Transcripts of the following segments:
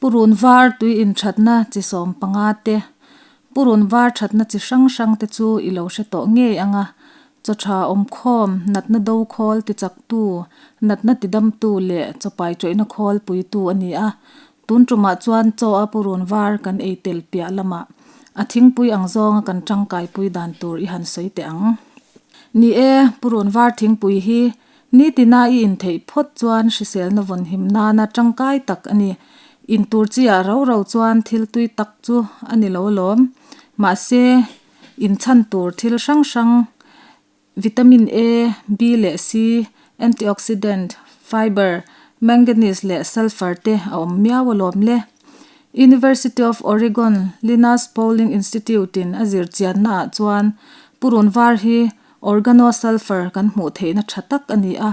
Purun var tui inthatna chi 15 te, Purun var thatna chi hrang hrang te chu i lo hre tawh ngei ang a, chaw tha awmkhawm, natna do khawl tichaktu, natna tidamtu leh chaw pai tawihna khawl puitu a ni a. Tun tumah chuan chaw a purun var kan ei tel piah lamah a thingpui ang zawnga kan tangkaipui dan tur i han sawi teh ang. Ni e, purun var thingpui hi Nitina i intheih phawt chuan hriselna vawnhim nana tangkai tak a ni. Intur chi ah rau rau chuan thil tui tak chu a ni lo alawm. Mahse, inchhan tur thil hrang hrang Vitamin A, B leh C, antioxidant, fiber, manganese leh sulphur te a awm miau alawm le. University of Oregon Linus Pauling Institute-in a zirchianna ah chuan purun var hi Organosulfur kan hmuh theihna tha tak a ni a,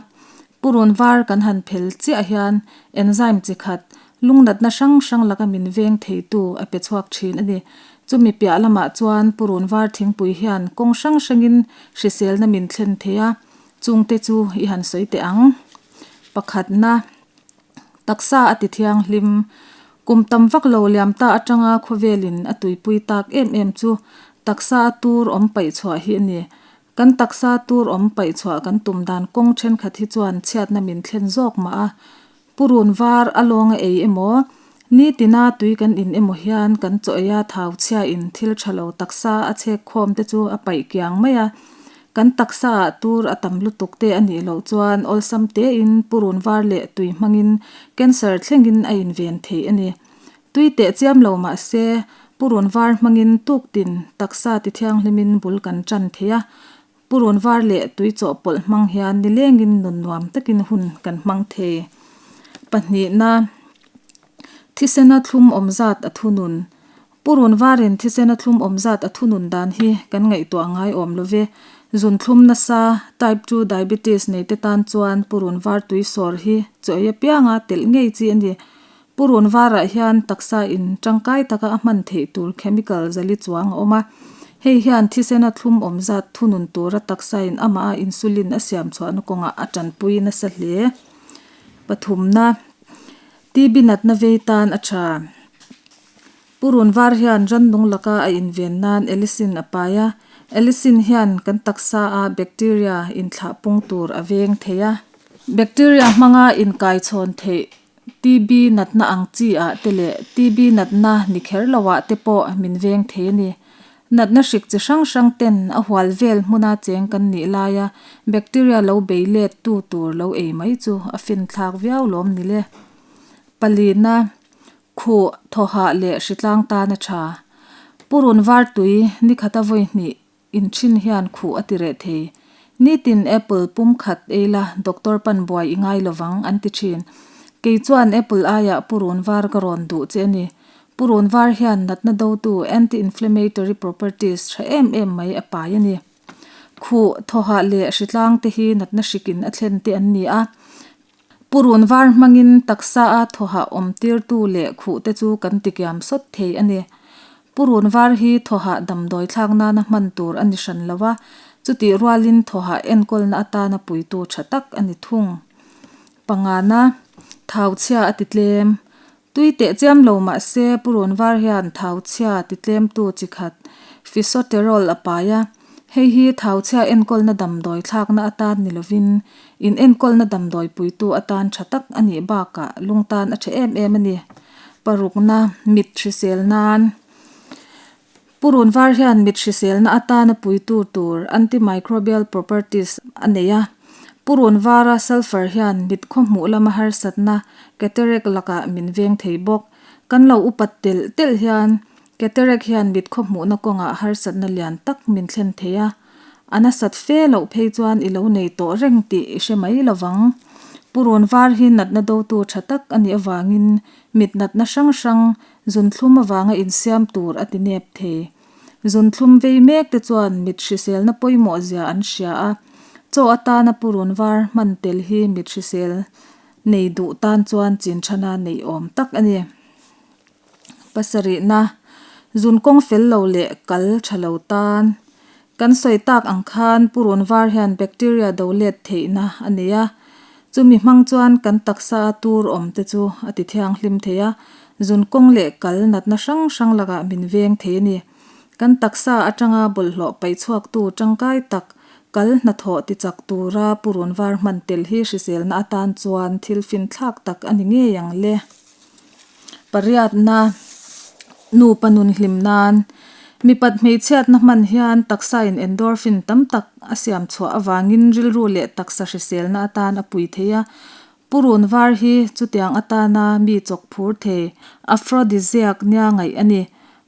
purun var kan han phel chiah hian enzyme chi khat, lungnatna hrang hrang laka min veng theitu a pe chhuak thin a ni. Chumi piah lamah chuan purun var thingpui hian kawng hrang hrangin hriselna min thlen thei a, chungte chu i han sawi teh ang. Pakhatna, taksa a ti thianghlim. Kum tam vak lo liam ta atanga khawvelin a tuipui tak em em chu taksa a tur awm paih chhuah hi a ni. Kan taksa tur awm paih chhuah kan tum dan kawng thenkhat hi chuan chhiatna min thlen zawk mah a. Purun var a lawnga ei emaw, nitina tui kan in emaw hian kan chaw eia thau chhiain thil tha lo taksa a chhek khawm te chu a paih kiang mai a. Kan taksa ah tur a tam lutuk te a nih loh chuan awlsam tein purun var leh tui hmangin cancer thlengin a inven theih a ni. Tui teh chiam lo mah se purun var hmangin tuktin taksa ti thianghlimin bul kan tan thei a, purun var leh tui chawhpawlh hmang hian nilengin nun nuam takin hun kan hmang thei. Pahnihna, Thisena thlum awm zat a thunun. Purun varin thisena thlum awm zat a thunun dan hi kan ngaihtuah ngai awm lo ve. Zun thlum nasa, type 2 diabetes nei te tan chuan purun var tui sawr hi chaw ei apianga telh ngei chi a ni. Purun varah hian taksa in tangkai taka a hman theih tur chemical zali chuang a awm a. Hei hian thisena thlum awm zat thunun tura taksa in amah a insulin a siam chhuahna kawngah a tanpui nasa hle. Pathumna, TB natna vei tan a tha. Purun var hian rannung laka a inven nan allicin a pai a, allicin hian kan taksa a bacteria inthlah pung tur a veng thei a. Bacteria hmanga inkaichhawn theih TB natna ang chi ah te leh TB natna ni kher lo ah te pawh min veng thei a ni. Natna hrik chi hrang hrang ten a hual vel hmuna cheng kan nih laia bacteria lo bei let tu tur lo ei mai chu a finthlak viau lawm ni le. Palina. Khuh, thawhah leh hritlang tan a tha. Purun var tui ni khata vawi hnih inthin hian khuh a ti reh thei. Nitin apple pum khat ei la doctor pan buai i ngai lovang an ti thin. Kei chuan apple aiah purun var ka rawn duh che a ni. Purun var hian natna dotu anti-inflammatory properties tha em em mai a pai a ni. Khuh, thawhah leh hritlang te hi natna hrikin a thlen te an ni a. Purun var hmangin taksa a thawhah awm tirtu leh khuh te chu kan tikiam sawt thei a ni. Purun var hi thawhah damdawi thlak nana hman tur a ni hran lo a, chutih rualin thawhah enkawlna atana puitu tha tak a ni thung. Pangana, Thau chhia a ti tlem. Tui teh chiam lo mah se purun var hian thau chhia ti tlemtu chi khat Fisoterol a pai a, hei hi thau chhia enkawlna damdawi thlakna atan ni lovin in enkawlna damdawi puitu atan tha tak a nih bakah lung tan a tha em em a ni. Parukna, mit hrisel nan. Purun var hian mit hriselna atana puitu tur antimicrobial properties a nei a. Purun vara sulphur hian mit khawhmuh lama harsatna cataract lakah min veng thei bawk. Kan lo upat telh telh hian cataract hian mit khawhmuhna kawngah harsatna lian tak min thlen thei a. A nasat fe loh phei chuan i lo nei tawh reng tih i hre mai lovang. Purun var hi natna dotu tha tak a nih avangin mit natna hrang hrang Zunthlum avanga insiam tur a ti nep thei. Zunthlum vei mek te chuan mit hriselna pawimawh zia an hria a, chaw atana purun var hman tel hi mit hrisel nei duh tan chuan chinthana neih awm tak a ni. Pasarihna, Zun kawng fel lo leh kal tha lo tan. Kan sawi tak ang khan purun var hian bacteria do let theihna a nei a, chumi hmang chuan kan taksa a tur awm te chu a ti thianghlim thei a. Zun kawng leh kal natna hrang hrang lakah min veng thei a ni. Kan taksa atanga bawlhhlawh paih chhuaktu tangkai tak kal hnathawh tichak tura purun var hman tel hi hriselna atan chuan thil finthlak tak a ni ngei ang le. Pariatna, Nupa nun hlim nan. Mipat hmeichhiatna hman hian taksain endorphin tam tak a siam chhuah avangin rilru leh taksa hriselna atan a pui thei a. Purun var hi chutiang atana mi chawk phur thei aphrodisiac nia ngaih a ni.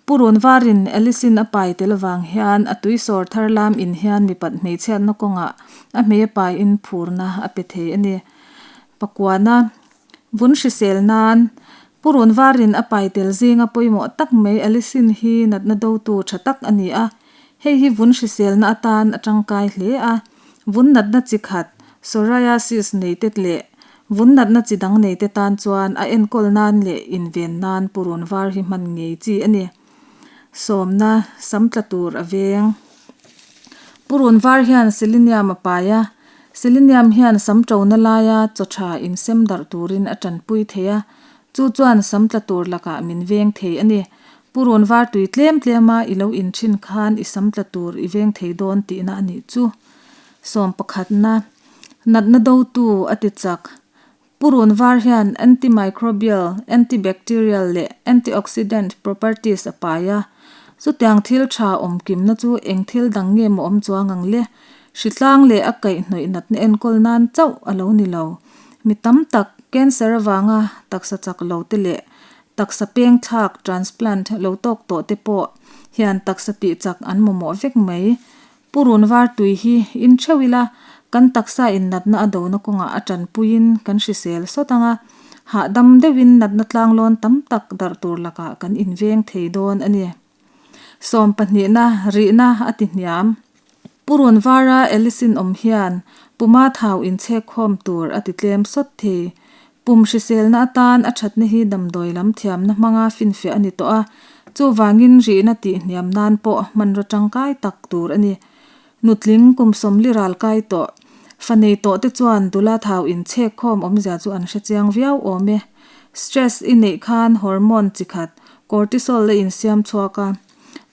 Purun varin allicin a pai tel avang hian a tui sawr thar lam in hian mipat hmeichhiatna kawngah a hmei a paiin phurna a pe thei a ni. Pakuana. Vun hrisel nan, Purun varin a pai tel zinga pawimawh tak mai allicin hi natna dotu tha tak a ni a. Hei hi vun hriselna atan a tangkai hle a. Vun natna chi khat, psoriasis neite leh vun natna chi dang neite tan chuan a enkawl nan leh inven nan purun var hi hman ngei chi a ni. Sawmna sam tla tur a veng. Purun var hian selenium a pai a, selenium hian sam ṭona laia chaw ṭha insem darh turin a ṭanpui thei a, chu chuan sam tla tur lakah min veng thei a ni. Purun var tui tlem tlema i lo in ṭhin khan i sam tla tur i veng thei dawn tihna a nih chu. Sawm pakhatna, natna dotu a ti chak. Purun var hian antimicrobial, antibacterial leh antioxidant properties a pai a. Chutiang thil tha awm kimna chu eng thil dang nge maw awm chuang ang le? Hritlang leh a kaihhnawih natna enkawl nan chauh a lo ni lo. Mi tam tak cancer avanga taksa chak lo te leh taksa peng thlak, transplant, lo tawk tawh te pawh hian taksa tih chak an mamawh vek mai. Purun var tui hi in theuh ila, kan taksa in natna a dona kawngah a tanpuiin kan hrisel sawt ang a, hahdam deuhin natna tlanglawn tam tak darh tur lakah kan inveng thei dawn a ni. Sawm pahnihna, rihna a ti hniam. Purun vara allicin awm hian puma thau inchhek khawm tur a ti tlem sawt thei. Pum hriselna atan a thatna hi damdawi lam thiamna hmanga finfiah a ni tawh a, chuvangin rihna tih hniam nan pawh hmanraw tangkai tak tur a ni. Nutling kum sawmli ral kai tawh, fa nei tawh te chuan dula thau inchhek khawm awmzia chu an hre chiang viau awm e. Stress i neih khan hormone chi khat, cortisol a insiam chhuak a,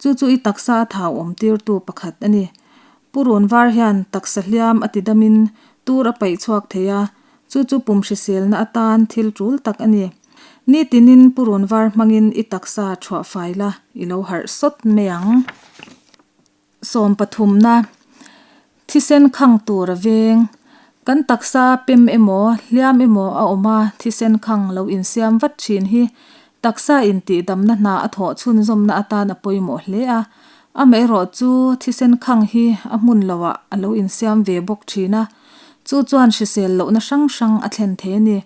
chu chu i taksa a thau awm tirtu pakhat a ni. Purun var hian taksa hliam a ti damin tur a paih chhuak thei a, Chu chu pum hriselna atan thil tul tak a ni. Nitinin purun var hmangin i taksa thuah fai la, i lo harh sawt mai ang. Sawm pathumna, Thisen khang tur a veng. Kan taksa pem emaw, hliam emaw a awm a, thisen khang lo insiam vat thin hi taksa intihdamna hna a thawh chhunzawmna atan a pawimawh hle a. Amaherawhchu thisen khang hi a hmun loah a lo insiam ve bawk thin a. Chu chuan hrisel lohna hrang hrang a thlen thei a ni.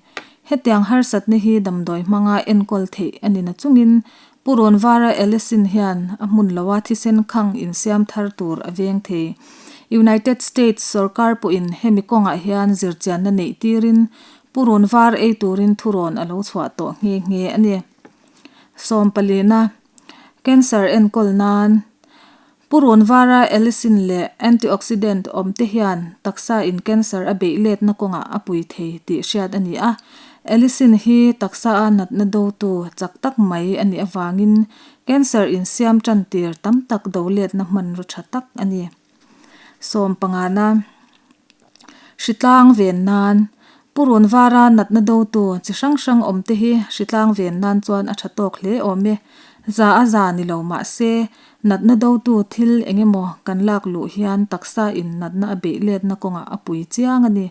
Hetiang harsatna hi damdawi hmanga enkawl theih a ni na chungin Pu Rawnvara Allicin hian a hmun loa thisen khang insiam thar tur a veng thei. United States sorkar pawhin hemi kawngah hian zirchianna neih tirin Pu Rawnvar ei turin thurawn a lo chhuah tawh nghe nghe a ni. Sawmpalina, Cancer enkawl nan. Purun vara allicin leh antioxidant awm te hian taksa in cancer a beih letna kawngah a pui thei tih hriat a ni a. Allicin hi taksa a natna dotu chak tak mai a nih avangin cancer insiam tan tir tam tak do letna hmanraw tha tak a ni. Sawm pangana Hritlang ven nan Purun vara natna dotu chi hrang hrang awm te hi hritlang ven nan chuan a tha tawk hle awm e. Za a za ni lo mah se, natna dotu thil eng emaw kan lak luh hian taksa in natna a beih letna kawngah a pui chiang a ni.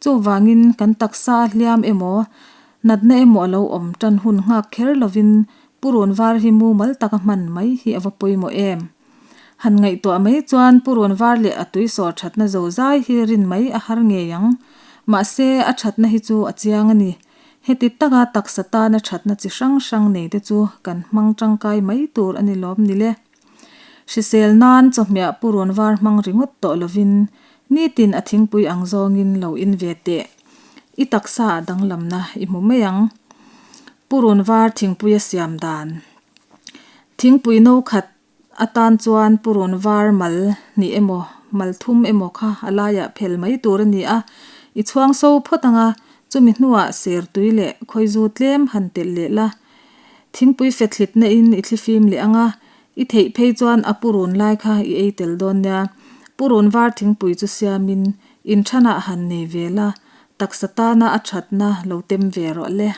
Chuvangin kan taksa a hliam emaw, natna emaw a lo awm tan hun nghak kher lovin purun var hi mumal taka hman mai hi a va pawimawh em. Han ngaihtuah mai chuan purun var leh a tui sawr thatna zo zai hi rin mai a har ngei ang. Mahse, a thatna hi chu a chiang a ni. Heti taka taksa tana thatna chi hrang hrang nei te chu kan hmang tangkai mai tur a ni lawm ni le. Hrisel nan chawhmeh purun var hmang ringawt tawh lovin nitin a thingpui ang zawngin lo in ve teh. I taksa ah danglamna i hmu mai ang. Purun var thingpui a siam dan. Thingpui no khat atan chuan purun var mal hnih emaw, mal thum emaw kha a laiah phel mai tur a ni a. I chhuang so phawt ang a, chumi hnuah ser tui leh khawizu tlem han telh leh la. Thingpui fe thlitna in i thlifim leh ang a, i theih phei chuan a purun lai kha i ei tel dawn nia. Purun var thingpui chu siamin in thanah han nei ve la, taksa tana a thatna lo tem ve rawh le.